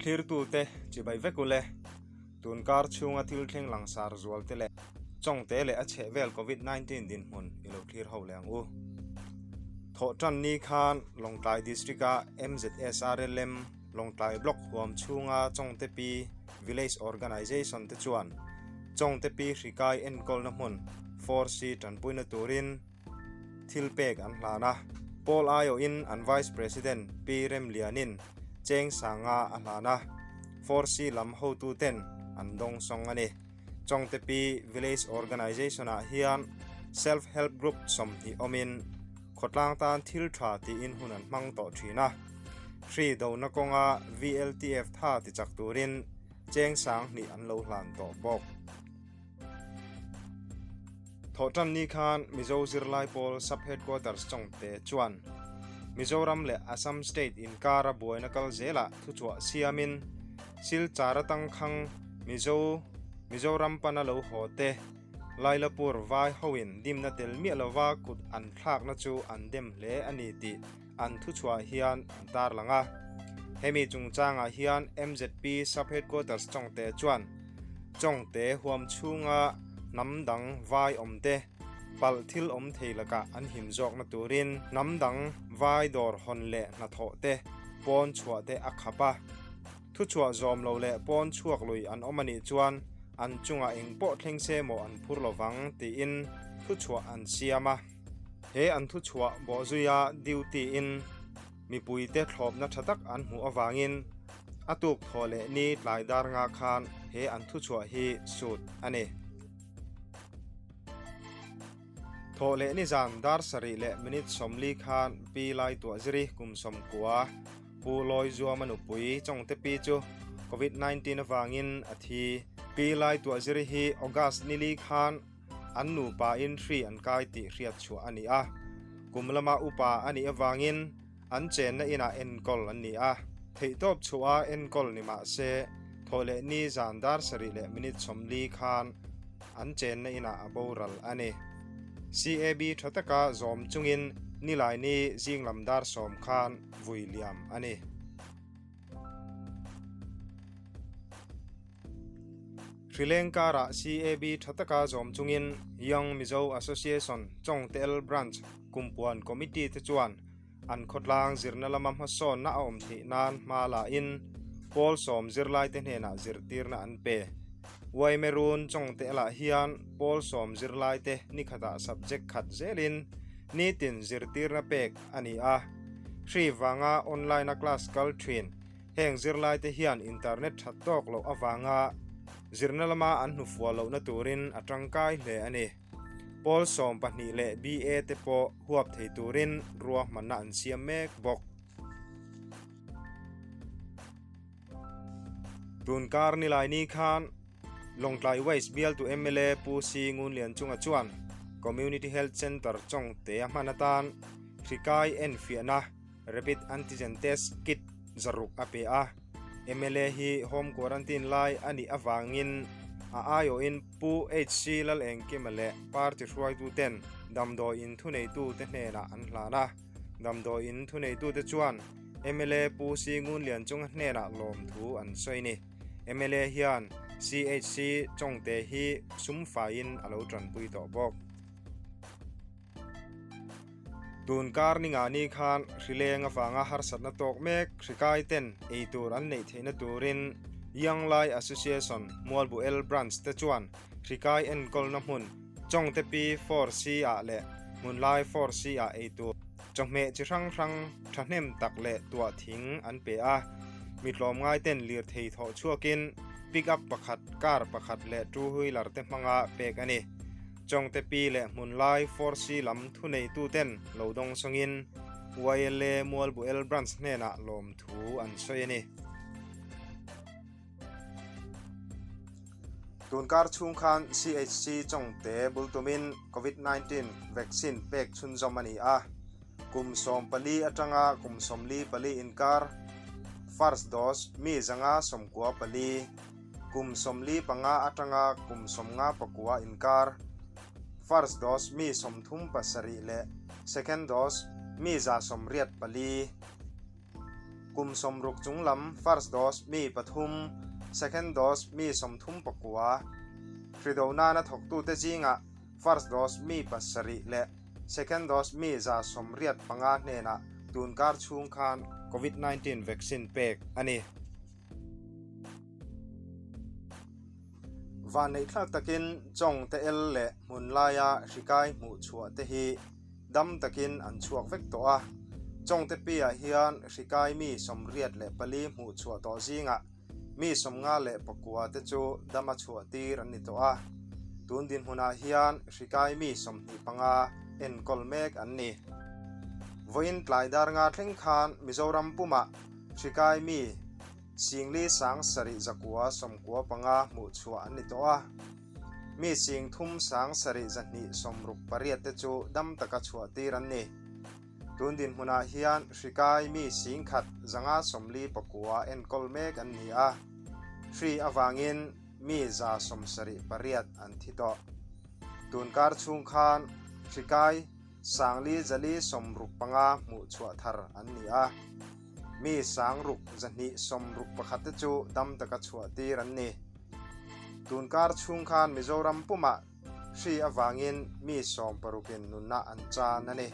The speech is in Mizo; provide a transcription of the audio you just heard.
Thlirtute chibai vek ule, tunkar chhunga thil thleng langsar zual te leh chawngte leh a chhehvel Covid 19 dinhmun i lo thlir ho leh ang u. Thawhtan ni khan Lawngtlai District-a MZSRLM Lawngtlai Block huam chhunga Chawngte Pi Village Organisation te chuan Chawngte Pi hrikai enkawlna hmun 4C tanpuina turin thil pek an hlan a. Pawl aiawhin an Vice President Pi Remlianin cheng sanga a hlan a, 4C lam hotuten an dawngsawng a ni. Chawngte Pi Village Organisation-ah hian Self Help Group 20 awmin khawtlang tan thil tha tiin hun an hmang tawh thin a. Hri dona kawnga VLTF tha tichak turin cheng 2000 an lo hlan tawh bawk. Thawhtan ni khan Mizo zirlai pawl Sub Headquarters Chawngte chuan Mizoram leh Assam State inkara buaina kal zelah thuchhuah siamin Silchar atangkhang Mizo Mizoram pana lo haw te Lailapur vai hoin dimna tel miah lova kut an thlakna chu an dem hle a ni tih an thuchhuah hian an tarlang a. Hemi chungchangah hian MZP Sub Headquarters Chawngte chuan Chawngte huam chhunga hnam dang vai awmte palh thil awm thei lakah an him zawkna turin hnam dang vai dawr hawn leh hnathawh te pawn chhuah te a khap a. Thuchhuah zawm lo leh pawn chhuak lui an awm a nih chuan an chungah eng pawh thleng se maw an phur lo vang tiin thuchhuah an siam a. He an thuchhuah bawhzuia duty in mipuite thlawpna tha tak an hmuh avangin a tuk thaw leh ni tlai dar nga khan he an thuchhuah hi sut a ni. Thawh leh ni zan dar sarih leh minute 40 khan Pi Laituahziri kum 90 Pu Lawizuama nupui Chawngte Pi chu Covid 19 avangin a thi. Pi Laituahziri hi August nili khan an nupa in hri an kai tih hriat chhuah a ni a. Kum lama upa a nih avangin an chenna inah enkawl an ni a. Theihtawp chhuah a enkawl ni mah se thawh leh ni zan dar sarih leh minute 40 khan an chenna inah a boral a ni. CAB tha taka zawm chungin nilai ni zinglam dar 10 khan vui liam a ni. Hrileng karah CAB tha taka zawm chungin Young Mizo Association Chawngtel Branch Kumpuan Committee te chuan an khawtlang zirna lama hmasawnna a awm theih nan hma la in pawl 10 zirlai te hnenah zirtirna an pe. Waimerun Chawngtelah hian pawl 10 zirlai te nikhatah subject khat zelin nitin zirtirna pek a ni a. Hri vanga online a class kal thin heng zirlai te hian internet that tawk loh awanga zirna lama an hnufual lohna turin a tangkai hle a ni. Pawl 12 leh BA te pawh huap thei turin ruahmanna an siam mek bawk. Tunkar nilai ni khan Lawngtlai West bialtu MLA Pu Si Ngunlian chunga chuan Community Health Centre Chawngte a hman atan hrikai enfiahna Rapid Antigen Test Kit 600 a pe a. MLA hi home quarantine lai a nih awangin a aiawhin Pu HC Lalengkima leh party hruaituten damdawiin thuneitute hnenah an hlan a. Damdawiin thuneitute chuan MLA Pu Si Ngunlian chunga hnenah lawmthu an sawi ni. MLA hian CHC Chawngte hi sum faiin a lo tanpui tawh bawk. Tunkar ni nga ni khan hrileng awanga harsatna tawk mek hrikai ten eitur an neih theihna turin Young Lai Association Mualbu L Branch te chuan hrikai enkawlna hmun Chawngte Pi 4C ah leh Hmunlai 4C ah eitur chawhmeh chi hrang hrang thahnem tak leh tuah thing an pe a. Mi tlawmngai ten lir thei thawh chhuakin pick up pakhat, car pakhat leh two wheeler te hmanga pek a ni. Chawngte Pi leh Hmunlai 4C lam thuneituten lo dawng sawngin YLA Mualbu L Branch hnenah lawmthu an sawi a ni. Tunkar chhung khan CHC Chawngte bultumin Covid-19 vaccine pek chhunzawm a ni a. Kum 14 atanga kum 44 inkar first dose mi 594, kum 45 atanga kum 59 inkar first dose mi 37 leh second dose mi 184. Kum 60 chunglam first dose mi pathum, second dose mi 39. Hri do nana thawktute zingah first dose mi 7 leh second dose mi 185 hnenah tunkar chhung khan COVID-19 vaccine pek a ni. Vanneihthlak takin Chawngte el leh hmun laia hri kai hmuh chhuah te hi dam takin an chhuak vek tawh a. Chawngte piah hian hri kai mi 84 hmuh chhuah tawh zingah mi 59 te chu dama chhuah tir an ni tawh a. Tun dinhmunah hian hri kai mi 25 enkawl mek an ni. Vawiin tlai dar nga thleng khan Mizoram pumah hri kai mi Singli 7 195 hmuh chhuah an ni tawh a. Mi 3 7 268 te chu dam taka chhuah tir an ni. Tun dinhmunah hian hri kai mi 1 159 enkawl mek an ni a. Hri avangin mi 178 an thi tawh. Tunkar chhung khan hri kai 4,465 hmuh chhuah thar an ni a. Mi 6,261 te chu dam taka chhuah tir an ni. Tunkar chhung khan Mizoram pumah hri avangin mi 16 nunna an chan a ni.